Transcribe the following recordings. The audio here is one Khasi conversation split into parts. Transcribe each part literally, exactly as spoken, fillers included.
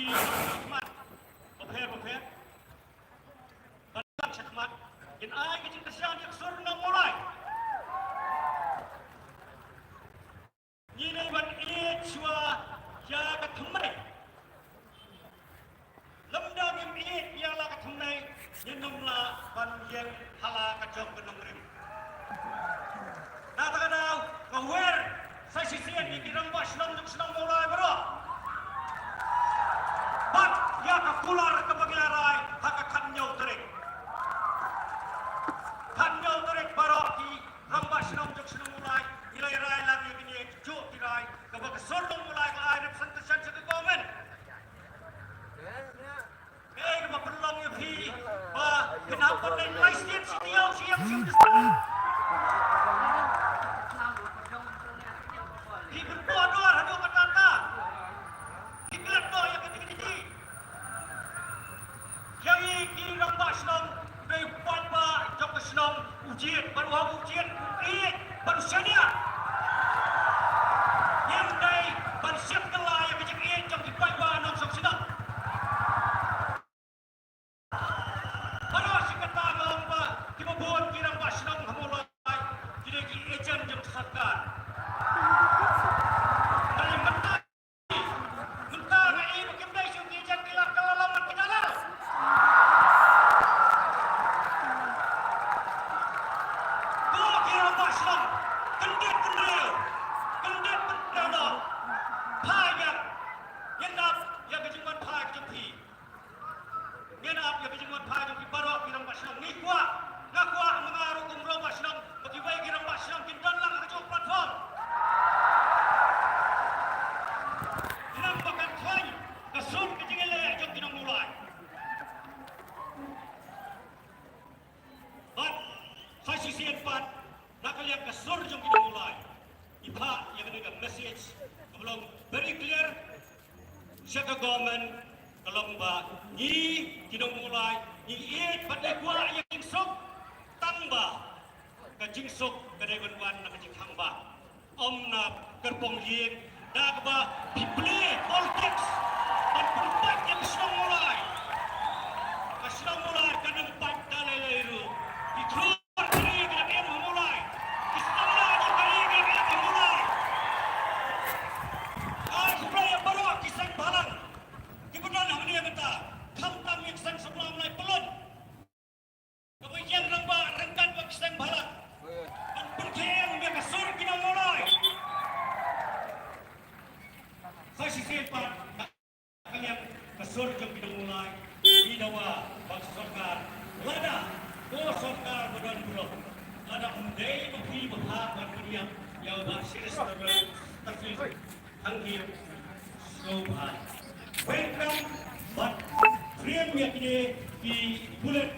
Bapher bapher. Ban lang shakhmat. Kin ai ka jingkyrshan ïa ka sur nong Mawlai. Ngi dei ban ïeit shuwa ïa ka thymmai. Lymda ngim ïeit ïa la ka thymmai, ngin ym lah ban ïeng ha la ka jong ka nongrim. Na kata ka daw, nga wer sa shisien ïa ki rangbah shnong jong shnong Mawlai baroh. Bad ïa ka kular kaba ngi la rai ha ka khathynñiew tarik. Khathynñiew tarik baroh ki rangbah shnong jong shnong Mawlai, ngi la rai lang ïa kine kijuh ki rai kaba ka sur nong Mawlai ka ai representation sha ka government. Kaei kaba pynlong ïa phi ba phin hap ban leit lai state sha Diau sha Ïew sha Kyrgyzstan? Phi pynpoh dor haduh katta katta. Phi klet noh ïa ka dignity. Ïa ngi ki rangbah shnong, dei u paidbah jong ka shnong u jied, bad u hap u jied, u ïeit bad u shaniah. Ngim dei ban shit kylla ïa ka jingïeit jong ki paidbah nongshong shnong. Baroh shi katta nga ong ba kiba bun ki rangbah shnong ha Mawlai ki dei ki agent jong ka sorkar. Hynrei mynta, mynta nga i ba kim dei shuh ki agent, ki la kylla lam bad ki dalal. Ko ki rangbah shnong, kyndit kynriah, kyndit kynriah noh. Phai biang. Ngin ap ïa ka jingwan phai ka jong phi. Ngin ap ïa ka jingwan phai jong phi baroh ki rangbah shnong. Ngi kwah, nga kwah ma nga ruh kum u rangbah shnong ba kiwei ki rangbah shnong kin don lang ha kajuh ka platform. Khnang ba kan khlaiñ ka sur ka jingïaleh jong ki nong Mawlai. Bad sa shisien pat, na ka liang ka sur jong ki nong Mawlai, ngi phah ïa kane ka message kaba long very clear sha ka government, ka long ba ngi ki nong Mawlai ngi ïeit bad ngi kwah ïa ka jingsuk, tang ba ka jingsuk ka dei ban wan na ka jingkhang bha. Ym na kyrpong ïing, da kaba phi plie politics ban pynpait ïa ka shnong Mawlai. Ka shnong Mawlai kan ym pait da lei lei ruh. Ki thrud ka ri ki dang im ha Mawlai. Ki shnong Mawlai ki dang im ha Mawlai. Ai khublei ïa baroh ki seng bhalang kiba don hangne mynta, khamtam ïa ka seng samla Mawlai Pyllun. Kaba ïeng rangbah ryngkat bad ki seng bhalang ban pynkheiñ ïa ka sur ki nong Mawlai. Sa shisien pat, na ka liang ka sur jong ki nong Mawlai, ngi dawa ba ka sorkar, lada ko sorkar ba don baroh, lada ym dei ba phi ba phah ban pynïap ïa u Bah Sylvester, Sylvester Hanghi, sngewbha welcome bad frame ïa kine ki bullet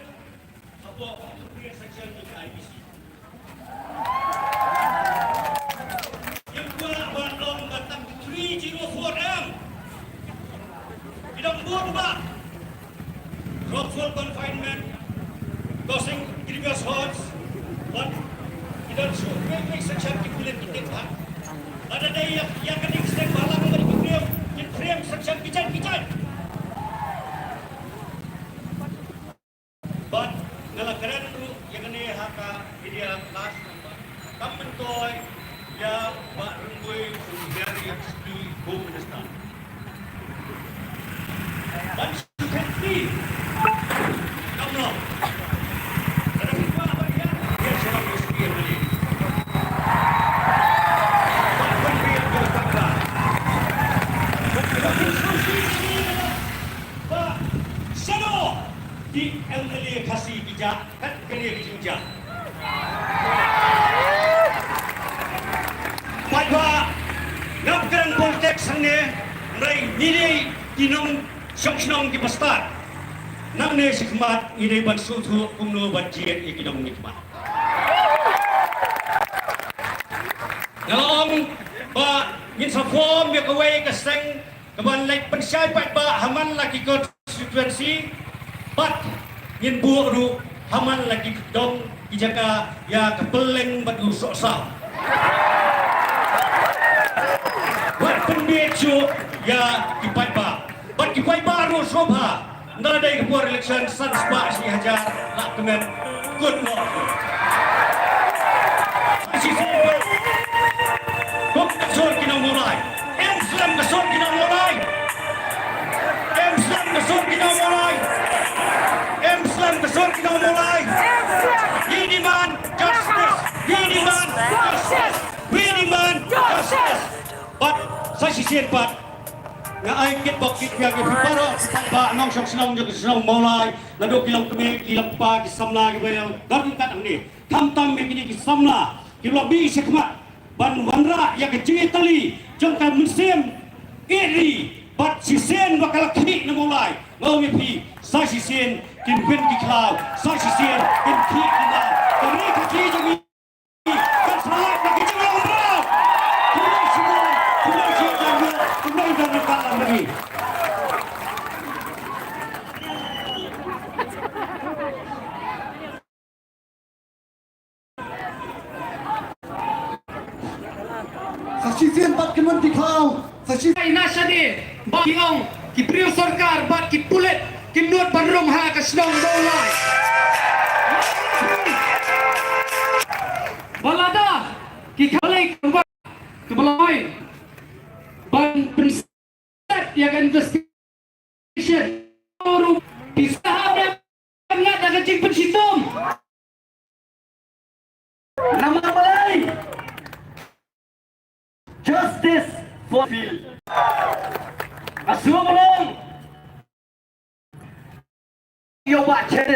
hapoh ka appropriate section jong ka I P C. Ïa kwah ban ong ba tang three zero four M ki dang bun ba wrongful confinement, causing grievous hurts, bad ki don shuh wei wei section ki pule ki tip ha. Lada dei ïa, ïa kane ki seng bhalang bad ki frame, ki frame section ki jait ki jait. Bad nga la kren ruh ïa kane ha ka media last number. Kam myntoi ïa Bah Rymbui u ïa ri Home Minister. Ban shu kren free. Kam long. Lada phi kwah ban ïa, ïa sha la U S P M L A. Ban pynbiang ïa la pynbiang. Ban pynbiang ïa la pynbiang. Ba shano ki M L A Khasi ki jah kat kane ka jingjia. Paidbah, ngam kren politics hangne, hynrei ngi dei ki nongshong shnong kiba stad. Nangne shakhmat ngi dei ban sngewthuh kumno ban jied ïa ki nongmihkhmat. Nga la ong ba ngin sa form ïa kawei ka seng kaban leit pynshai paidbah ha man la ki constituency, bad ngin buh ruh ha man la ki dong ki jaka ïa ka pylleng bad u sohsaw. Wat pynbieit shuh ïa ki paidbah. Bad ki paidbah Sngewbha, ynda la dei ka por election san spah shi hajar lah kmen. Good luck. Sa shisien pat, kum ka sur ki nong Mawlai. Em slem ka sur ki nong Mawlai. Em slem ka sur ki nong Mawlai. Em slem ka sur ki nong Mawlai. We demand justice. We demand justice. We demand justice. Bad sa shisien pat, nga ai kit bok kit biang ïa phi baroh, phi paidbah nongshong shnong jong ka shnong Mawlai, naduh ki longkmie, ki longkpa, ki samla, kiba ïadon ryngkat hangne. Khamtam ïa kine ki samla kiba la mih shakhmat ban wanrah ïa ka jingïatylli jong ka mynsiem ïeit ri, bad shisien ba ka la khih na Mawlai. Nga ong ïa phi, sa shisien kin wen ki khlaw, sa shisien kin khih ki khlaw. Ka ri ka khlieh jong ngi. Sa shisien pat kin wan ki khlaw, sa shisien. Ina shane ba ki ong ki briew sorkar bad ki pulit kin nud ban rung ha ka shnong Mawlai. Ba lada ki khalei ka ba ka ba lai ban pynset ïa ka investigation. Ruh pisa ha ba ngat da ka jingpynshitom. Namar balei? Justice for Phil. Ka sngewbha long. Ïoh ba channel